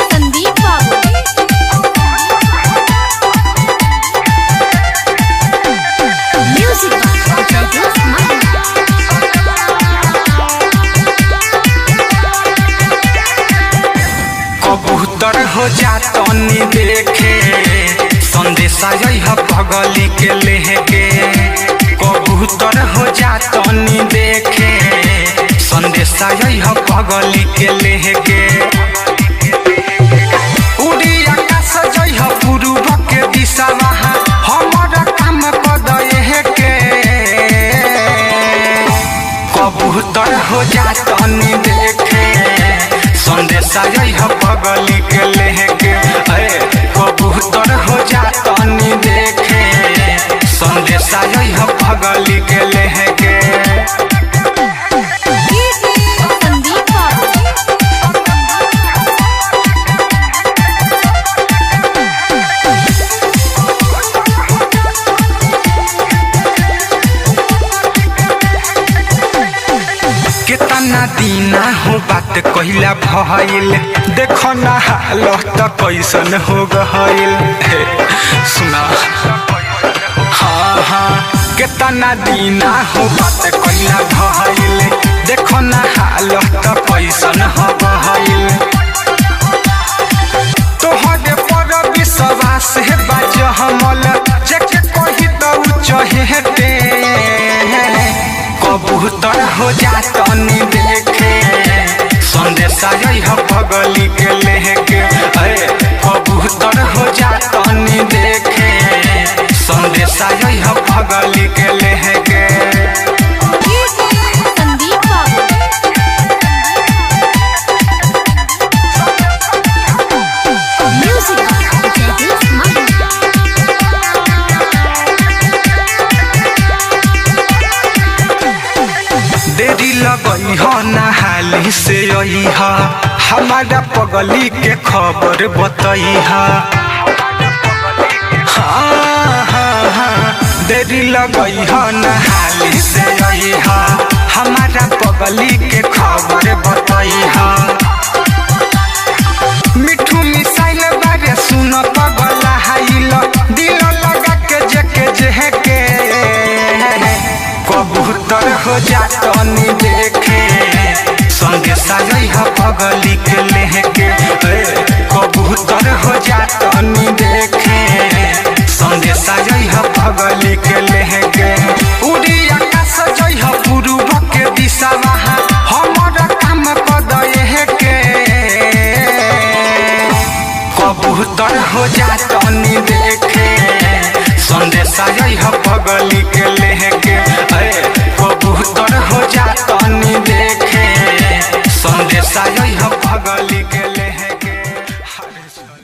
संदीप बाबू। म्यूजिक जगदीश माही। कबूतर हो जा तनी देखे, संदेशा यह पगली के लेके। कबूतर हो जा तनी देखे, संदेशा यह पगली के लेके। उड़ी आकाश जइह पूर्व के दिशा, वहाँ हमर काम कदये के। कबूतर हो जा तनी देखे, संदेशा यह पगली के लेके। ए कबूतर हो जा तनी देखे, संदेशा यह पगली के लेके। संदीप बाबू। केतना दीना हो बात कहिला भइल, देखो ना हालत कैसन हो गइल। हे, सुना, हाँ हाँ, केतना दीना हो बात कहिला भइल, देखो ना हालत कैसन हो गइल। तोहरे पर विश्वास है बाज हमल, जेके कही त चहेते। कबूतर हो जा तनी देखे, संदेशा यह पगली के लेके। ए कबूतर हो जा तनी देखे, संदेशा यह पगली के लेके। संदीप बाबू। म्यूजिक जगदीश माही। देरी लगई हो नहाली से अइह, हमारा पगली के खबर बतइह। हाँ हाँ हाँ, देरी लगई हो नहाली से अइह, हमारा पगली के खबर बतइह। मिठू मिसाइल बारे सुन पगला हाइल, दिल लगा के जेके जेके। कबूतर हो जा तनी देखे, संदेशा यह पगली के लेके। ए कबूतर हो जा तनी देखे, संदेशा यह पगली के लेके। उड़ी आकाश जइह पूर्व के दिशा, वहाँ हमर काम कदये के। कबूतर हो जा तनी देखे, संदेशा यह पगली के लेके। ए कबूतर हो जा तनी देखे, संदेशा यह पगली